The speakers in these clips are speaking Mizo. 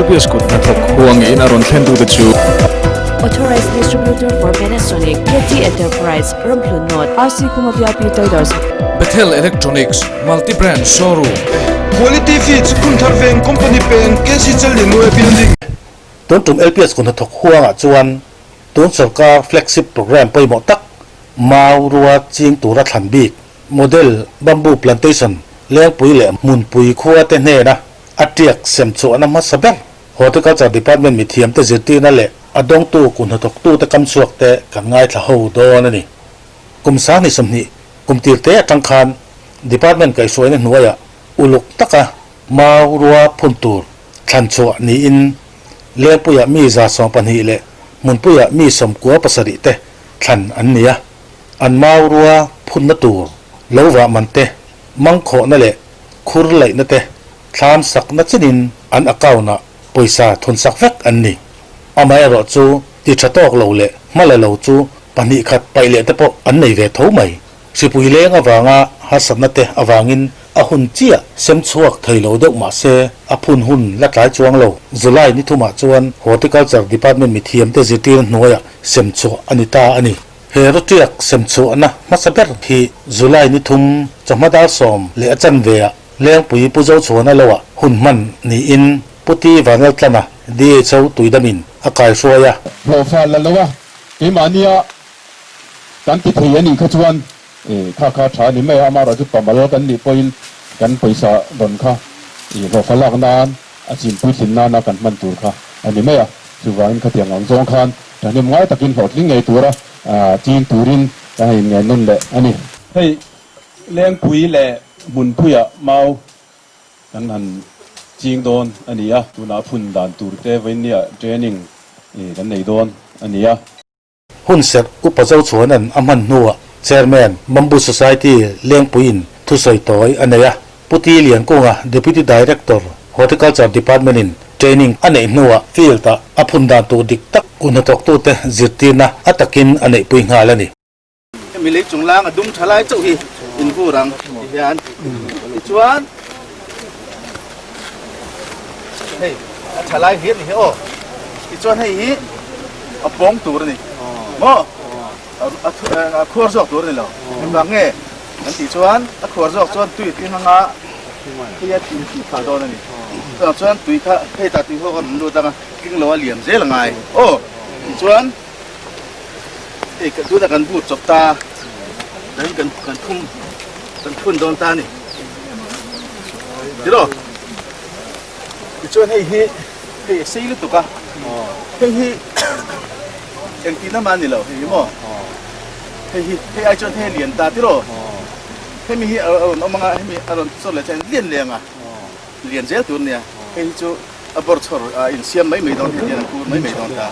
LPS kut hnathawk huangin a rawn thlentute chu. Authorized Distributor for Panasonic, KT Enterprise, Ramhlun North, RC Khuma VIP Traders. Bethel Electronics, Multi Brand Showroom. Quality Feeds, Khumthar Veng, Company Peng, KC Challianue Building. Tun tum LPS kut hnathawk huangah chuan tun sawrkar flagship programme pawimawh tak mau rua ching tura thlan bik Model Bamboo Plantation Lengpui leh Hmunpui khua te hnena a tiak sem chhuahna hmasa ber Horticulture Department mithiamte zirtirna leh a dawngtu kuhnathawktute kam chhuak te kan ngaithla ho dawn a ni. Kum 20 20 kum tir te atang khan Department kaihhruaina hnuaiah uluk taka mau rua phun tur thlan chhuah niin Lengpuiah mi 12 leh Hmunpuiah mi 97 te thlan an ni a. An mau rua phunna tur lo vah man te, mangkhawhna leh khur laihna te thlam sakna chenin an account-ah pawisa thunsak vek an ni. Amaherawh chu ti tha tawk lo leh hma la lo chu pahnih khat paih leh te pawh an nei ve tho mai. Hripui leng avanga harsatna te avangin a hun chiah sem chhuak thei lo deuh mah se a phun hun la tlai chuang lo. July ni thumah chuan Horticulture Department mithiamte zirtir hnuaiah sem chhuah a ni ta a ni. He rawtiak sem chhuahna hmasa ber hi July ni thum chawhma dar sawm leh a chanve ah Lengpui Pu Zochhuana loah hun hman niin Pu T Vanlaltlana DHO Tuidamin a kaihruai a. Hlawhfa la lo a, keimahnia kan ti thei a nih kha chuan kha kha tha a ni mai a, amaherawh chu pamal kan nih pawhin kan pawisa rawn kha hlawhfa lak nan a chinpui thlin nana kan hman tur kha a ni mai a, chuvangin khatiang ang zawng khan Thahnem ngai takin hlawhtling ngei tura ching turin ka han inngen nawn leh a ni. Hei Lengpui leh Hmunpuiah mau kan han ching dawn a ni a, tunah phun dan tur te vawinia training kan nei dawn a ni a. Hun serh Upa Zochhuana'n a hman hnuah Chairman, Bamboo Society Lengpuiin thusawi tawi a nei a. Pu Ti Liankunga, Deputy Director, Horticulture Department-in training a neih hnuah field-ah a phun dan tur dik tak kuhnathawktute zirtirna a takin a neihpui nghal a ni. Hemi lei chunglang a dum tha lai chauh hi in vur ang ti hian tichuan hei a tha lai hlir ni hi aw tichuan hei hi a pawng tur a ni maw a khuar zawk tur a ni lo engvang nge An tih chuan a khuar zawk chuan tui a tling anga hei a tling thih phah dawn a ni. Chuvang chuan tui kha hei tah tui ho kha rawn lut anga tling lo a liam zel a ngai. Aw tichuan hei tunah kan but chawp ta dahin kan kan thum kan thun dawn ta a ni. Tiraw? Tichuan hei hi hei a sei lutuk a hei hi engtin a mah a ni lo hei hi maw. Hei hi hei ai chuan hei a lian ta tiraw? Hemi hi a rawn awm anga hemi a rawn chawr leh chuan lian leh anga lian zel tur ania. Hei hi chu a bawr chhawr a insiam mai mai dawn hei hian a kur mai mai dawn ta.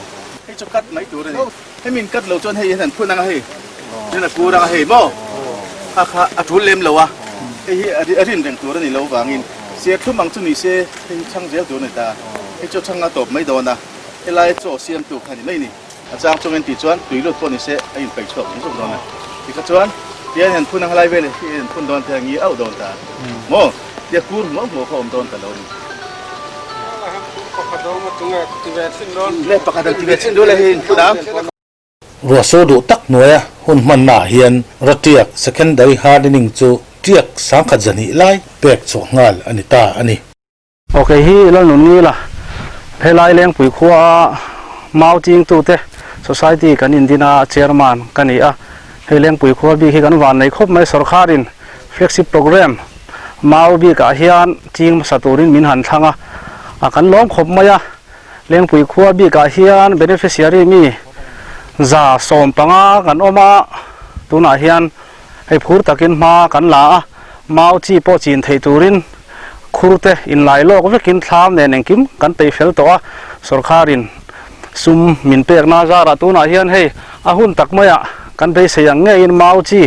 Hei chu cut mai tur a ni. Hemi in cut lo chuan hei hian an phun anga hei hian a kur anga hei maw kha kha a tul lem lo a. Hei hi a rin reng tur a ni lo vangin serthlum ang chu ni se hei hi chhang zel tur a ni ta. Hei chu a chhang a tawp mai dawn a, helai chaw siamtu kha a ni mai a ni. A chang chungin tih chuan tui lut pawh ni se a inpeih chhuak zung zung dawn a. Tikha chuan tia hian phun ang lai vel hi a inphun dawn te a ngi auh dawn ta maw? Tia kur hmuah hmuah kha a awm dawn ta lo a ni. Le pakhat an ti ve chin duh le hei inphun ang. Ruahsur duh tak hnuaia hun hmannaah hian Ratiak Secondary Hardening chu tiak 1002 lai pek chhuah nghal a ni ta a ni. Ok hi Lalnun Ngila, helai Lengpui khua mau chingtute Society kan indin a Chairman ka ni a, hei Lengpui khua bik hi kan van nei khawp mai sawrkharin flagship program mau bikah hian ching hmasa turin min han thlang a, a kan lawm khawp mai a, Lengpui khua bikah hian beneficiary mi 115 kan awm a, tunah hian hei phur takin hma kan la a, mau chi pawh chin theih turin Khur te inlai lawk vekin thlam nen engkim kan peih fel tawh a, sawrkharin sum min pekna zarah tunah hian hei a hun tak maiah kan beisei ang ngeiin mau chi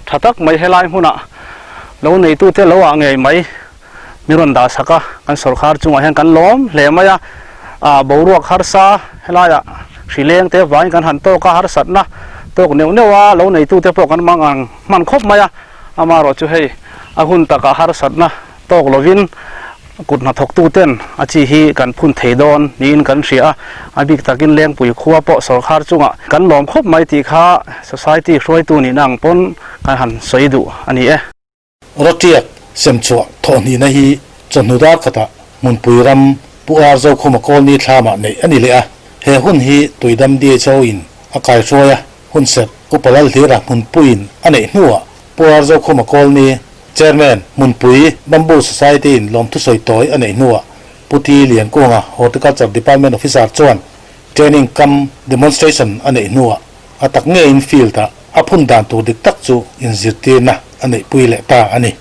tha tak mai helai hmunah lo neitute lo ah ngei mai min rawn dah sak a, kan sawrkhar chungah hian kan lawm hle mai a, ah boruak harsa helaiah hri leng te vangin kan han tawk a, harsatna tawk neuh neuh a lo neitute pawh kan mang ang hman khawp mai a. Amaherawh chu hei a hun takah harsatna tawk lovin kut hnathawktu ten a chi hi kan phun thei dawn niin kan hria a, a bik takin Lengpui khua pawh sawrkhar chungah kan lawm khawp mai tih kha society hruaitu nihna ang pawn kan han sawi duh a ni e. Rawtiak semchhuah thawhhnihna hi chawhnu dar khatah hmunpui ram Pu Ar Zokhuma Kawlni thlamah neih a ni leh a, he hun hi Tuidam DHO in a kaihruai a, hunserh Upa Lalhlira hmunpuiin a neih hnuah Pu Ar Zokhuma Kawlni Chairman hmunpui Bamboo Society in lawmthu sawi tawi a neih hnuah Pu T Liankunga Horticulture Department Officer chuan training cum demonstration a neih hnuah a tak ngeiin field ah a phun dan tur dik tak chu inzirtirna a neihpui leh ta a ni.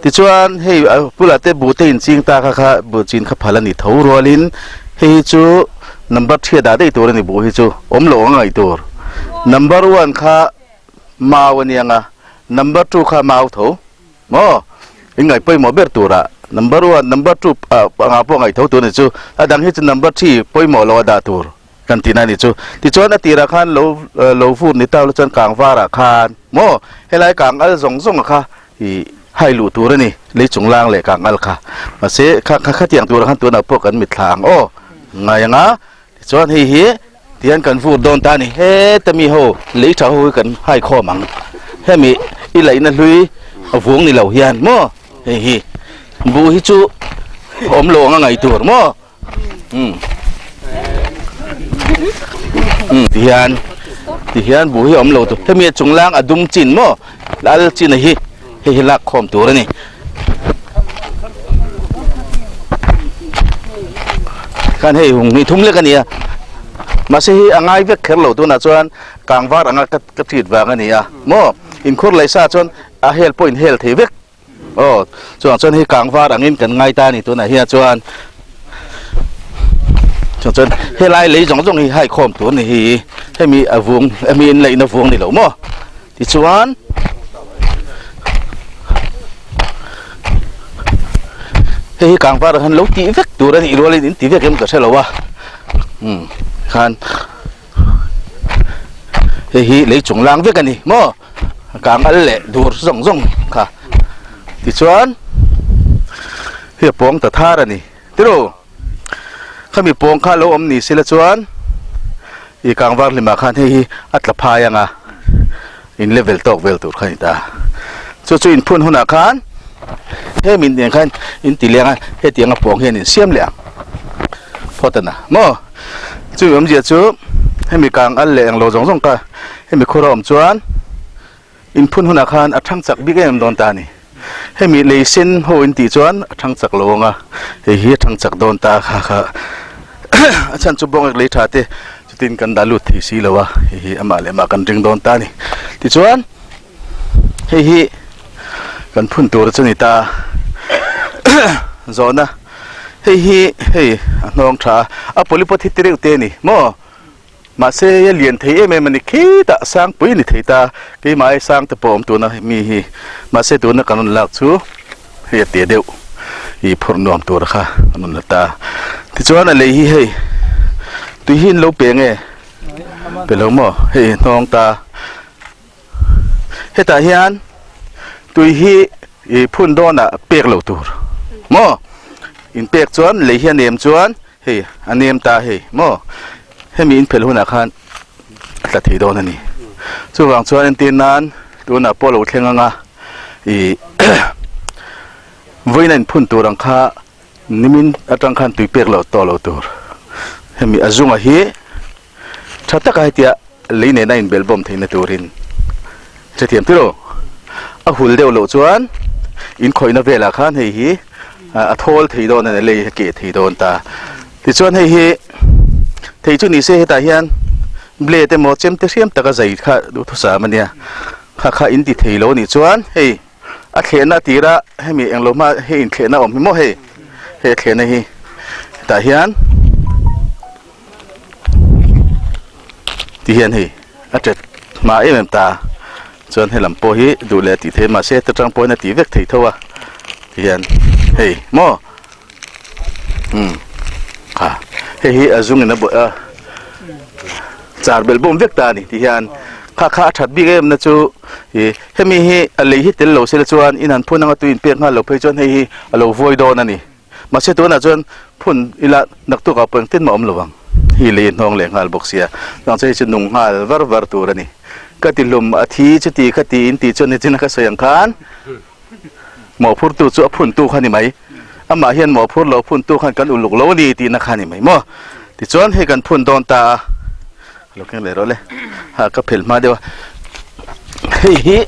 Tichuan, hei bulah te bu te inching ta kha kha bu chin kha phal a ni tho rualin hei hi chu number thia dah daih tur a ni bu hi chu awm loh ang ngaih tur. Number one kha mau a niang a, number two kha mau tho maw? In ngaih pawimawh ber turah number one, number two anga pawh ngaih tho tur a ni chu. A dang hi chu number three pawimawh loh a dah tur. Kan tihna a nih chu. Tichuan a tirah khan lo lo vur ni ta lo chuan kang varah khan maw helai kang al zawng zawng kha ih hai luh tur a ni lei chung lang leh kang al kha mahse kha kha khatiang turah khan tunah pawh kan mitthla ang aw ngai ang a tichuan hei hi tihian kan vur dawn ta a ni heta mi ho lei tha ho hi kan hai khawm ang hemi i laihna hlui a vung ni lo hian maw hei hi buh hi chu awm lo ang a ngaih tur maw. Um um ti hian ti hian buh hi a awm lo tur hemi a chung lang a dum chin maw lal chin a hi hei hi lak khawm tur a ni khan hei hung hnih thum lek a ni a mahse hi a ngai vek kher lo tunah chuan kang var anga ka ka treat vang a ni a maw inkhur leh sa chuan a hel pawh in hel thei vek. Aw, chuang chuan hei kang var angin kan ngai ta a ni tunah hian chuan chuang chuan helai lei zawng zawng hi hai khawm tur a ni hi hemi a vung hemi in laihna vung a ni lo maw tichuan hei hi kang var ah khan lo tih vek tur a nih rualin in ti vek em ka hre lo a umm khan hei hi lei chung lang vek a ni maw. Kang al leh dur zawng zawng kha tichuan hei a pawng ta thar a ni tiraw khami pawng kha lo awm ni sela chuan ih kang var hlimah khan hei hi a tla phai ang a in level tawk vel tur kha a ni ta chu chu inphun hunah khan hemi nen khan in ti leng a hetiang a pawng hian in siam leh ang phawt a na maw chumi awmzia chu hemi kang al leh englo zawng zawng kha hemi khur a awm chuan inphun hunah khan a thang chak bik em em dawn ta a ni hemi lei sen ho in tih chuan a thang chak lo ang a hei hi a thang chak dawn ta kha kha a chhan chu bawngek lei tha te chutin kan dah lut thei si lo a hei hi amah leh amah kan ring dawn ta a ni tichuan hei hi kan phun tur chu a ni ta zawhna hei hi hei a hnawng tha a a polypod hi ti reuh te a ni maw mahse hei a lian thei em em a ni khitah sangpui a ni thei ta keimah ai sang te pawh a awm tuna mi hi mahse tuna kan rawn lak chu hei a te deuh ih phurh nuam tur kha kan rawn la ta tichuan a lei hi hei tui hi an lo pe nge pe lo maw hei hnawng ta. Hetah hian tui hi ih phun dawnah pek loh tur maw in pek chuan lei hi a nem chuan hei a nem ta hei maw hemi in phelh hunah khan a tla thei dawn a ni chuvang chuan entir nan tunah pawh lo thleng anga ih vawiin a inphun tur ang kha nimin atang khan tui pek loh tawh loh tur hemi a zunga hi. Tha taka hetia lei nena inbel bawm theihna turin hrethiam tilo a hul deuh loh chuan in khawihna velah khan hei hi a thawl thei dawn a ni lei a keh thei dawn ta tichuan hei hi thei chu ni se hetah hian blade emaw chem te hriam taka zai kha duhthusam a nia kha kha in ti thei lo a nih chuan hei a thlehna a tira hemi englo hma hei inthlehna a awm hi maw hei hei a thlehna hi hetah hian. Ti hian hei a tet hma em em ta chuan helam pawh hi duh leh a tih theih mahse heta tang pawhin a tih vek thei tho a ti hian hei maw umm kha hei hi a zungin a bawih a char belh bawm vek ta a ni ti hian. Kha kha a that bik em na chu ih hemi hi a lei hi tel lo sela chuan in han phun anga tui in pek nghal lo phei chuan hei hi a lo vuai dawn a ni. Mahse tunah chuan phun ila naktuk ah pawh engtin mah awm lo ang. Hi lei a hnawng leh nghal bawk sia. Chuang chu hei chu nung nghal var var tur a ni. Ka ti hlum a thi chuti kha ti in tih chuan nichina ka sawi ang khan mawhphurtu chu a phuntu kha ni mai. Amah hian mawhphur lo phuntu khan kan uluk lo a ni tihna kha a ni mai maw. Tichuan hei kan phun dawn ta a. Lo keng leh rawh le. Ha ka phelh hma deuh a. Hei hi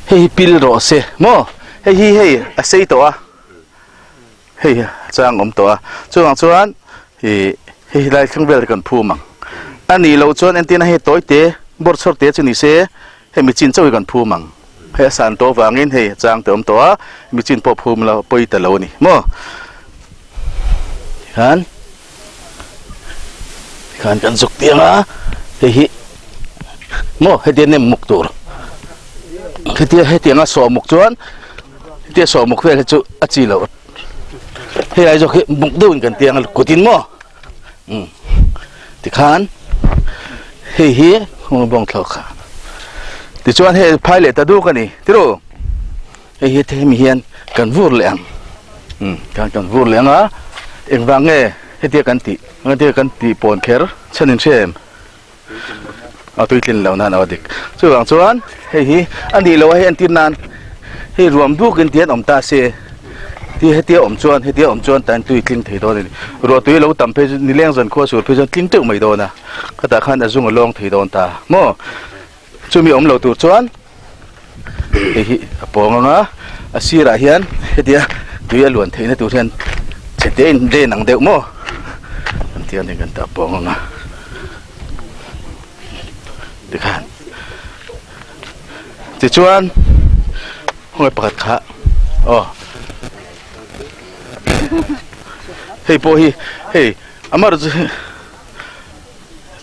hei hi pil rawh se maw hei hi hei a sei tawh a hei a chang awm tawh a chuvang chuan ih hei hi lai thleng vel hi kan phum ang a nih loh chuan entirna hei tawi te bawrh chhawr te chu ni se Hei michin chauh hi kan phum ang. Hei a san tawh avangin hei a chang te awm tawh a, michin pawh phum la pawi ta lo a ni maw? Tikhan tikhan kan zuk tiang a, hei hi maw hetia nem muk tur hetia hetianga sawh muk chuan hetia sawh muk vel hi chu a chi loh hei ai zawk hi muk deuhin kan tiang a kutin maw? Umm tikhan hei hi bawng thlawh kha tichuan hei phai leh ta duk a ni tiraw hei hi hemi hian kan vur leh ang umm khan kan vur leh ang a engvang nge hetia kan tih hetia kan tih pawn kher chhan in hria em a tui tlin loh nan a dik chuvang chuan hei hi a nih loh a hei entir nan hei ruam duk in tian awm ta se ti hetia awm chuan hetia awm chuan tan tui tling thei dawn a ni ruah tui lo tam phei chu nileng zan khua sur phei chuan tling teuh mai dawn a khatah khan a zung a lawng thei dawn ta maw chumi awm lo tur chuan hei hi a pawng ang a a sirah hian hetia tui a luan theihna tur hian chhe te in len ang deuh maw an ti a ni kan tah pawng ang a tikhan tichuan khawnge pakhat kha aw hei pawh hi hei amaherawhchu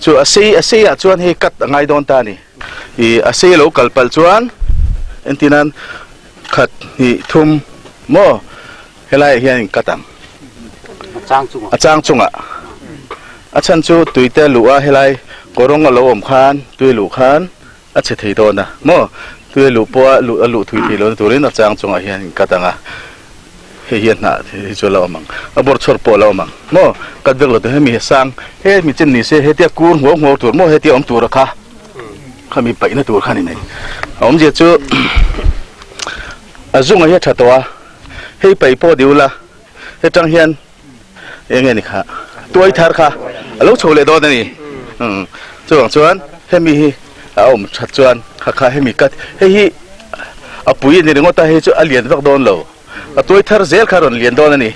chu a sei a sei ah chuan hei cut a ngai dawn ta a ni. Ih a sei lo kal palh chuan entir nan khat hnih thum maw helaiah hian in cut ang a chang chungah a chhan chu tui te luh a helai kawrawng a lo awm khan tui luh khan a chhe thei dawn a maw tui a luh pawh a luh a luh thui thei lohna turin a chang chungah hian in cut ang a. Hei hi a hnah hi chu a la awm ang, a bawr chhuar pawh a la awm ang maw, cut vek lo tur hemi sang he mi chen ni se hetia kur ngho ngho tur maw hetia awm tur a kha kha mi paihna tur kha ni mai a awmzia chu a zunga hi a tha tawh a hei paih pawh deuh la hetang hian eng nge ni kha tuai thar kha a lo chho leh dawn a ni umm chuvang chuan hemi hi a awm that chuan kha kha hemi cut hei hi a pui a ni ringawt a hei chu a lian vak dawn lo a tuai thar zel kha a rawn lian dawn a ni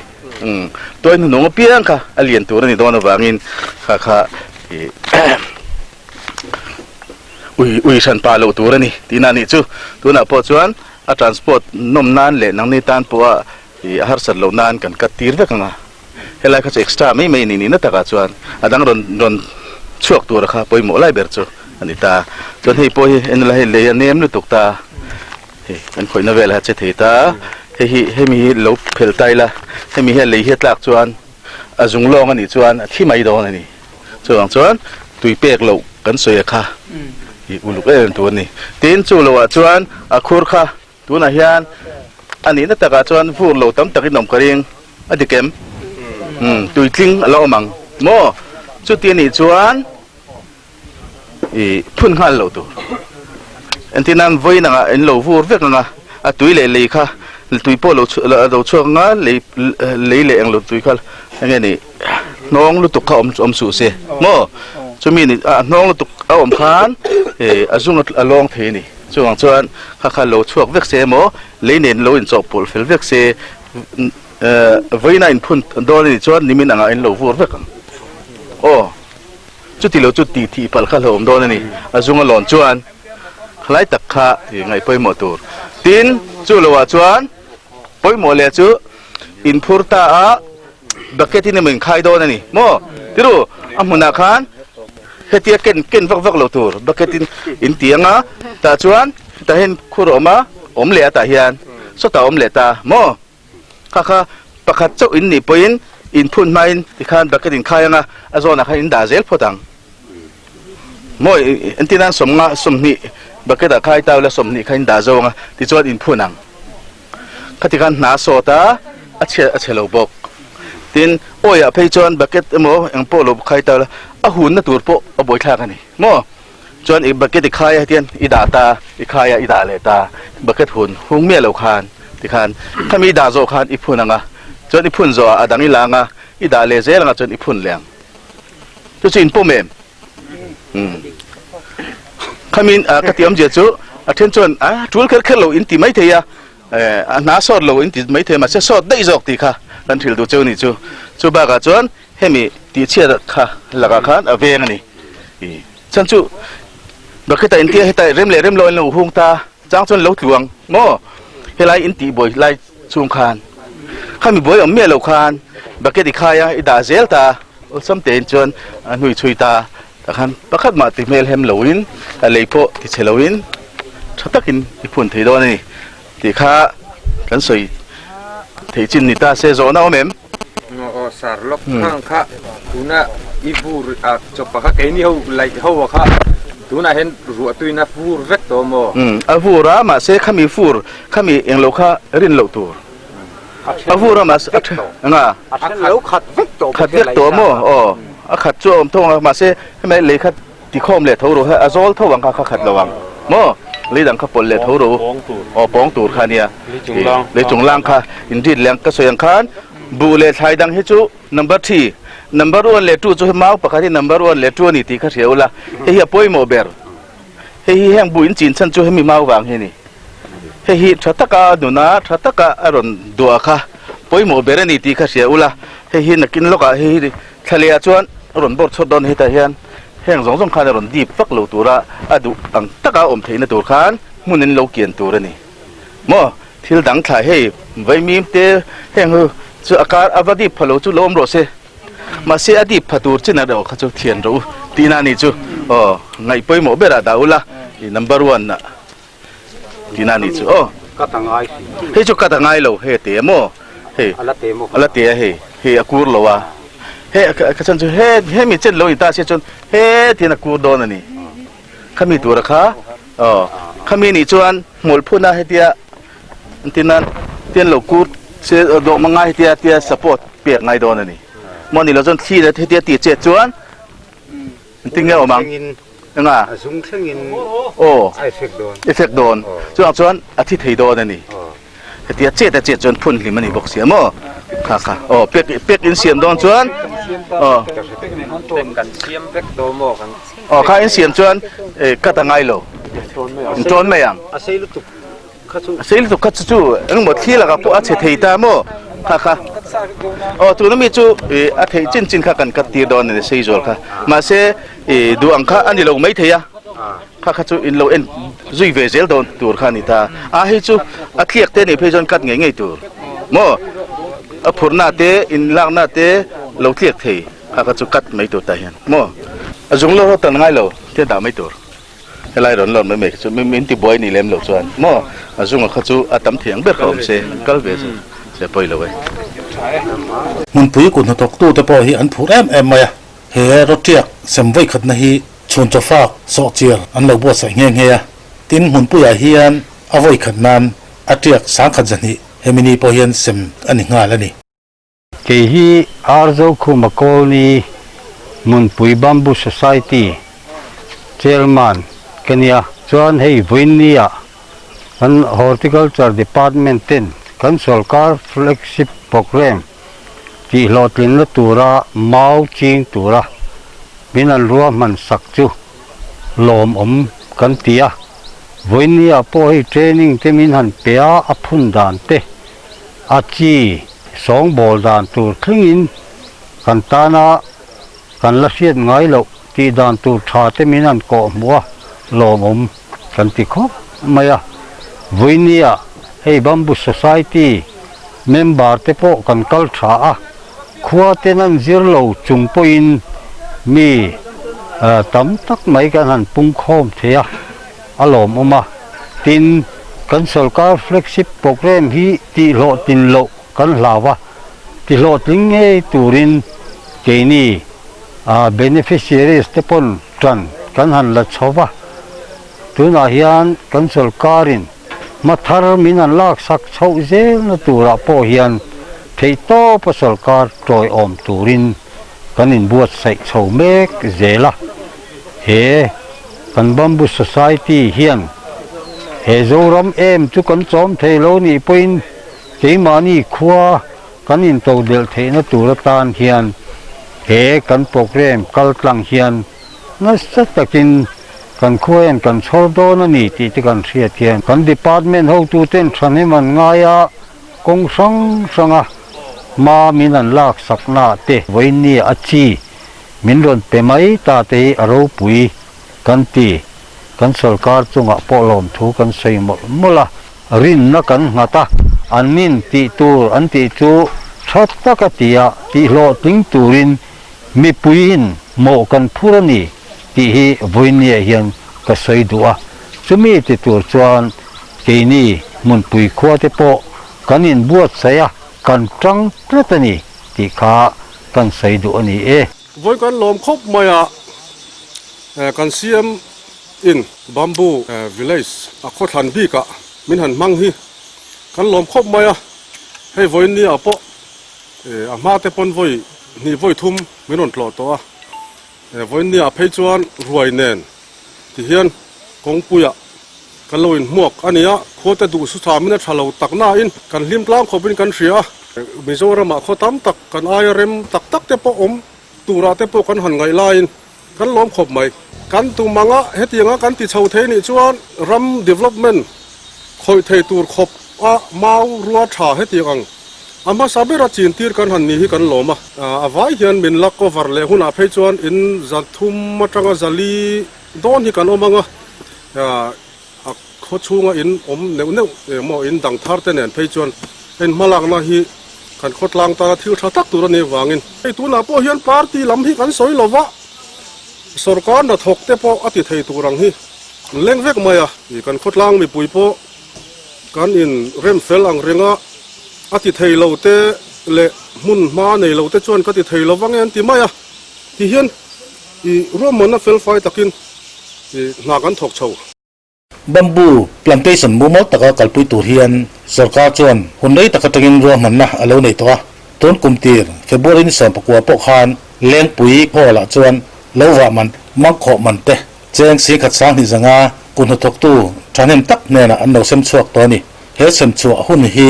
umm tuai hnuhnung apiang kha a lian tur a ni dawn avangin kha kha ih ui ui hran pah loh tur a ni tihna a nih chu tunah pawh chuan a transport nawm nan leh nangni tan pawha Ih a harsat loh nan kan cut tir vek ang a, helai kha chu extra mai mai a ni nihna takah chuan a dang rawn rawn chhuak tura kha pawimawh lai ber chu a ni ta. Chuan hei pawh hi en ila hei lei a nem lutuk ta, hei kan khawihna velah a che thei ta, hei hi hemi hi lo phel ta ila hemi hi a lei hi a tlak chuan a zung lawng a nih chuan a thi mai dawn a ni. Chuvang chuan tui pek loh kan sawi a kha ih uluk em em tur a ni. Tin chu loah chuan a khur kha Tunah hian a nihna takah chuan vur lo tam takin awm ka ring a dik em? Umm tuitling a la awm ang maw? Chuti a nih chuan ih phun nghal loh tur. Entir nan vawiin angah in lo vur vek ang a, a tui leh lei kha tui pawh lo lo chhuak ang a, lei lei leh englo tui kha eng nge ni hnawng lutuk kha awm awm suh se maw? Chumi ni a hnawng lutuk a awm khan ih a zung a lawng thei a ni. Chuvang chuan kha kha lo chhuak vek se emaw, lei nen lo inchawhpawlh fel vek se, vawiina inphun dawn a nih chuan nimin angah in lo vur vek ang. Aw, chuti lo chu tih thih palh kha hlauhawm dawn a ni. A zunga lawn chuan khalai tak kha ngaih pawimawh tur. Tin, chu loah chuan pawimawh leh chu inphur ta a bucket in emaw inkhai dawn a ni maw? Tiru, a hmunah khan Hetia ken ken vak vak lo tur bucket in in ti ang a, tah chuan tah hian khur a awm a, awm leh a tah hian sawtah a awm leh ta maw? Kha kha pakhat chauh in nih pawhin In phun hmain tikhan bucket in khai anga a zawnah khan in dah zel phawt ang. Maw entir nan sawmnga 20 bucket ah khai ta ula 20 kha in dah zo anga tichuan in phun ang. Khati khan hna sawt a, a chhe a chhe lo bawk. Tin, awi ah phei chuan bucket emaw eng pawh lo khai ta ula a hunna tur pawh a buaithlak a ni. Maw chuan i bucket i khai a hetian i dah ta, i khai a i dah leh ta, bucket hun hung miah lo khan tikhan khami i dah zawh khan i phun ang a, chuan i phun zawh ah a dang i lang a, i dah leh zel ang a chuan i phun leh ang. Chu chu in pawm em? Umm. Khami ka ti awmzia chu a then chuan a tul kher kher lo in ti mai thei a, a hna sawt lo in ti mai thei a mahse sawt daih zawk tih kha kan hrilh duh cheu a ni chu. Chu bakah chuan hemi tihchhiat kha lakah khan a veng a ni. Chhan chu bucket ah intia heta rem leh rem lo in lo hung ta chang chuan lo tluang maw helai in tih buai lai Chung khan khami buai awm miah lo khan bucket i khai a, i dah zel ta, awlsam tein chuan a hnui chhui ta, tah khan pakhat mah ti hmel hem loin a lei pawh ti chhe loin tha takin i phun thei dawn a ni tih kha kan sawi theih chin ni ta se zawhna awm em? Aw aw sar lawk khang kha tuna i vur a chawpa kha keini ho laih ho a kha tunah hian ruah tuina vur vek tawh maw? Umm a vur a mahse khami vur khami englo kha rin loh tur a vur a mahse a then eng a a then lo khat vek tawh khat vek tawh maw aw a khat chu a awm tho ang a mahse hemi lei kha Tikhawm leh tho ru he a zawl tho ang kha kha khat lo ang maw lei dang kha pawlh leh tho ru aw pawng tur kha nia lei chung lang kha in rit leh ang ka sawi ang khan buh leh thlai dang hi chu number three number one leh two chu mau pakhat hi number one leh two a ni tih kha hria ula hei hi a pawimawh ber hei hi heng buh in chin chhan chu hemi mau vang hi a ni hei hi tha taka nuna tha taka a rawn duah kha pawimawh ber a ni tih kha hria ula hei hi nakin lawkah hei hi Thla leh ah chuan a rawn bawr chhuat dawn hetah hian heng zawng zawng khan a rawn dip vak lo tura a duh ang taka awm theihna tur khan hmun in lo kian tur a ni. Maw thil dang thlai hei vaimim te heng hu chu a kar a va dip pha lo chu lo awm rawh se mahse a dip pha tur chin a rawh kha chu thian rawh u tihna a nih chu aw ngaih pawimawh berah dah ula i number one ah Tina a nih chu aw. Cut a ngai si. Hei chu cut a ngai lo hei a te a maw hei. A la te maw. A la te a hei hei a kur lo a hei ka chan chu he hemi chen lo in ta sia chuan he tiin a kur dawn a ni. Khami tura kha aw khami nih chuan hmawlh phun a hetia tina tian lo kur se dawh mangai hetia tia support pek ngai dawn a ni. Maw ni lo chuan thli hetia ti chet chuan Engtin nge awm ang? Enga? A zung thlengin Aw. a effect dawn. Effect dawn. Chuvang chuan a thi thei dawn a ni. Hetia chet a chet chuan phun hlim a ni bawk sia maw? Kha kha. Aw pek pek in siam dawn chuan aw. Pek kan siam vek dawn maw kan. Aw kha in siam chuan cut a ngai lo. In tawn mai ang. A sei lutuk. Kha chu. A sei lutuk kha chu chu engmaw thli lakah pawh a chhe thei ta maw? Kha kha. Aw tuna mi chu ih a theih chin chin kha kan cut tir dawn a ni sei zual kha. Mahse ih duh ang kha a ni lo mai thei a. Kha kha chu in lo en zui ve zel dawn tur kha a ni ta. A hei chu a tliak te nih phei chuan cut ngei ngei tur maw? A phurhna te in lakna te lo tliak thei kha kha chu cut mai tur tah hian maw? A zung lo ho tan ngai lo te dah mai tur. Helai rawn lawr mai mai kha chu min ti buai ni lem loh chuan maw a zunga kha chu a tam thei ang ber kha awm se kal ve chu se pawi lo e. Hmunpui kut hnathawktute pawh hi an phur em em mai a, he rawtiak sem vawi khatna hi chhun chawfak sawhchiar an lo buatsaih nghe nghe a, tin hmunpuiah hian a vawi khat nan a tiak sangkhat zahnih hemi ni pawh hian sem a ni nghal a ni. Kei hi Arzokhuma Colony Hmunpui Bamboo Society Chairman ka nia. Chuan hei vawiinnia kan Horticulture Department ten kan sawrkar flagship programme tih hlawhtlinna tura mau ching tura min an ruahman sak chu lawmawm kan ti a. Vawiinnia pawh hei training te min han pe a, a phun dan te a chi sawngbawl dan tur thlengin kan tana kan la hriat ngai loh tih dan tur tha te min han kawh hmuh a, lawmawm kan ti khawp mai a. Vawinia hei Bamboo Society member te pawh kan kal tha a, khua ten an zir lo chung pawhin mi tam tak mai kan han pungkhawm thei a. A lawmawm a, tin, kan sawrkar flagship programme hi tihhlawh tin loh kan hlau a, Tihlawhtling ngei turin keini beneficiaries te pawn tan kan han la chho va, tunah hian kan sawrkarin hma thar min han laksak chhoh zelna turah pawh hian theihtawpa sawrkar tawiawm turin kan inbuatsaih chho mek zel a. He kan Bamboo Society hian he Zoram em chu kan chawm thei lo nih pawhin Keimahni khua kan intodelh theihna tur atan hian he kan programme kal tlang hian nasa takin kan khua hian kan chhawr dawn a ni tih te kan hriat hian kan department hotuten thahnem an ngai a, kawng hrang hranga hma min an laksakna te vawiinni a chi min rawn pe mai ta te hi a ropui kan ti. Kan sawrkar chungah pawh lawmthu kan sawi mawlh mawlh a. Rinna kan nghat a, an nin tih tur an tih chu tha taka tia tihhlawhtling turin mipuiin mawh kan phur a ni tih hi vawinia hian ka sawi duh a. Chumi ti tur chuan keini hmunpui khuate pawh kan inbuatsaih a, kan tang tlat a ni tih kha kan sawi duh a ni e. Vawi kan lawm khawp mai a, kan CM in Bamboo Village a khawthlan bik ah min han hmang hi kan lawm khawp mai a, hei vawiin ni ah pawh a hma te pawn vawi hnih vawi thum min rawn tlawh tawh a, vawiin ni ah phei chuan ruai nen ti hian kawngpui ah kan lo inhmuak a ni a, khua te duh su thamin a tha lo tak nain kan hlim tlang khawpin kan hria a, Mizoram ah khaw tam tak kan aia rem tak tak te pawh awm turah te pawh kan han ngaih laiin Kan lawm khawp mai. Kan tum anga hetianga kan ti chho thei nih chuan ram development khawih thei tur khawp a mau rua tha hetiang ang a hmasa bera chin tir kan han ni hi kan lawm a. A vai hian min la cover leh hunah phei chuan in 300 atanga 400 dawn hi kan awm anga a khaw chhunga in awm neuh neuh emaw in dang thar te nen phei chuan heng hmalakna hi kan khawtlang tana thil tha tak tur a nih avangin hei tunah pawh hian party lam hi kan sawi lova sorkar hnathawk te pawh a ti thei tur ang hi an leng vek mai a, kan khawtlang mipui pawh kan in rem fel ang renga a ti thei lo te leh hmun hma nei lo te chuan ka ti thei lo vang e an ti mai a ti hian i ruahmanna felfai takin hna kan thawk chho. Bamboo plantation mumal taka kalpui tur hian sorkar chuan hun rei tak atangin ruahmanna a lo nei tawh a. Tun kum tir February ni 19 pawh khan Lengpui Hall ah chuan lo vah man, mangkhawh man te cheng 10,000 sangni zanga kut hnathawktu thahnem tak hnenah an lo sem chhuak tawh a ni. He sem chhuah hun hi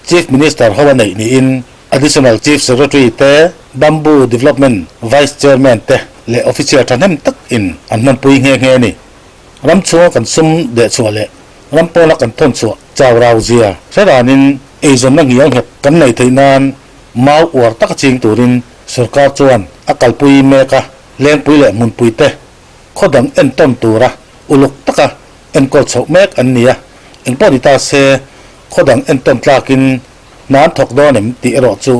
Chief Minister ho a neih niin Additional Chief Secretary te, Bamboo Development Vice Chairman te leh official thahnem tak in an hmanpui nghe nghe a ni. Ram chhunga kan sum deh chhuah leh ram pawna kan thawn chhuah chau rau zia hre ranin eizawnna ngial nghet kan nei theih nan mau uar taka ching turin sorkar chuan a kalpui mek a, lengpui leh hmunpui te khaw dang entawn tura uluk taka enkawl chhoh mek an ni a, engpawh ni ta se khaw dang entawn tlakin hna an thawk dawn em tih erawh chu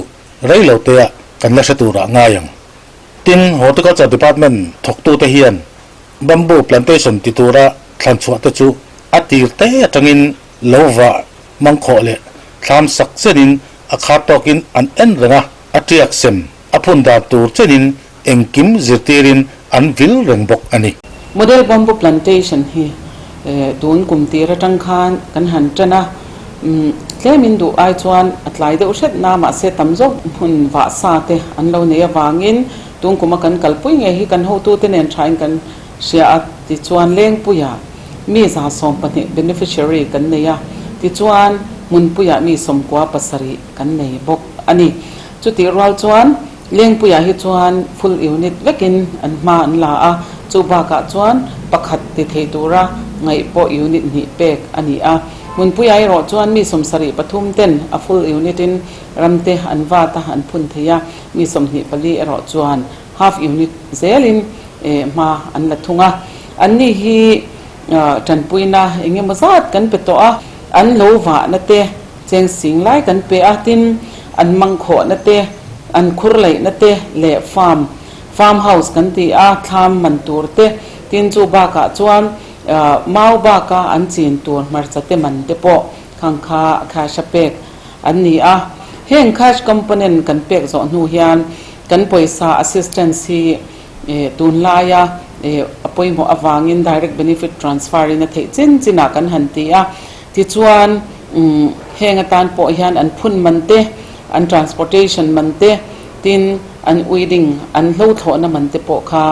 rei lo tea kan la hre turah ngai ang. Tin, Horticulture Department thawktute hian Bamboo plantation ti tura thlan chhuah te chu a tir te atangin lo vah mangkhawh leh thlam sak chenin a khar tawkin an en reng a, a tiak sem a phun dan tur chenin engkim zirtirin an vil reng bawk a ni. Model bamboo plantation hi tun kum tir atang khan kan han tan a, tlemin duh ai chuan a tlai deuh hret na mahse tam zawk hmun vah sa te an lo nei avangin Tun kuma kan kalpui ngei hi kan hotute nen thain kan hria a, tichuan Lengpuia mi 120 beneficiary kan nei a, tichuan Hmunpuia mi 97 kan nei bawk a ni. Chutih rual chuan Lengpuia hi chuan full unit vekin an hma an la a, chu bakah chuan pakhat ti thei tura ngaih pawh unit hnih pek a ni a. Hmunpuia erawh chuan mi 73 ten a full unit in ramte an vat a, an phun thei a. Mi 24 erawh chuan half unit zelin hma an la thung a. Anni hi tanpuina eng emaw zat kan pe tawh a, an lo vahna te cheng sing lai kan pe a, tin an mangkhawhna te, an khur laihna te leh farm, farm house kan ti a, thlam man tur te, tin chu bakah chuan mau baka an chin tur hmarcha te man te pawh khang kha cash a pek an ni a. Heng cash component kan pek zawh hnu hian kan pawisa assistance hi tunlaia a pawimawh avangin direct benefit transfer in a theih chin chinah kan han ti a. Tichuan, heng atan pawh hian an phun man te, an transportation man te, tin an weeding, an hlo thlawhna man te pawh kha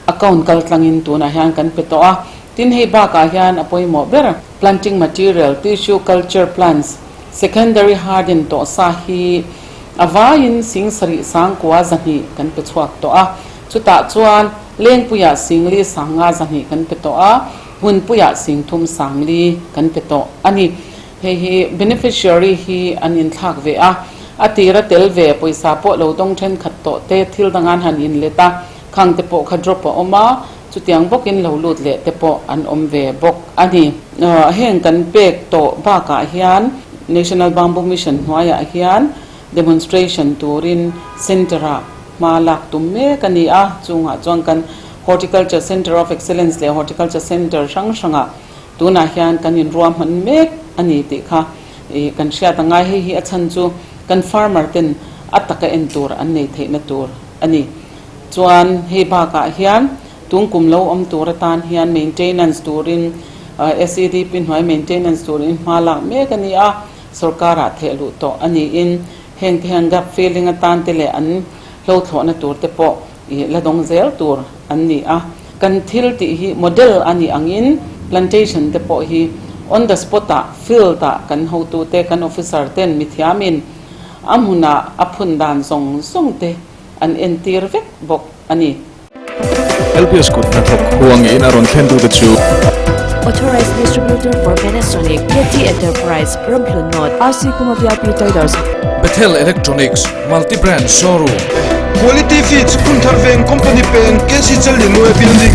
account kal tlangin tunah hian kan pe tawh a. Tin, hei bakah hian a pawimawh ber planting material, tissue culture plants, secondary harden tawh sa hi a vaiin sing sarih sangkua zahnih kan pe chhuak tawh a. Chutah chuan Lengpuiah singli sanga zahnih kan pe tawh a, Hmunpuiah singthum sangli kan pe tawh a ni. Hei hi beneficiary hi an inthlak ve a, a tira tel ve pawisa pawh lo dawng thenkhat tawh te thil dangan han inlet a, khang te pawh kha drop a awm a, chutiang bawkin lo lut leh te pawh an awm ve bawk a ni. Heng kan pek tawh bakah hian National Bamboo Mission hnuaiah hian demonstration turin Centre-ah hma lak tum mek a ni a, chungah chuan kan Horticulture Centre of Excellence leh Horticulture Centre hrang hrangah tunah hian kan inruahman mek a ni tih kha kan hriat a ngai. Hei hi a chhan chu kan farmer ten a taka en tur an nei theihna tur a ni. Chuan hei bakah hian tun kum lo awm tur atan hian maintenance turin SEDP hnuai maintenance turin hma lak mek a ni a, sorkarah theh luh tawh a niin heng te hian gap filling atan te leh an hlo thlawhna tur te pawh ih la dawng zel tur an ni a. Kan thil tih hi model a nih angin plantation te pawh hi on the spot ah field ah kan hotu te kan officer ten mithiamin a hmunah a phun dan zawng zawng te an entir vek bawk a ni. LPS kut hnathawk huangin a rawn thlentute chu. Authorized Distributor for Panasonic, KT Enterprise, Ramhlun North, RC Kuma VIP Traders. Bethel Electronics, Multi Brand Showroom. Quality Feeds, Phunthar Veng Company Peng, KC Challianue Building.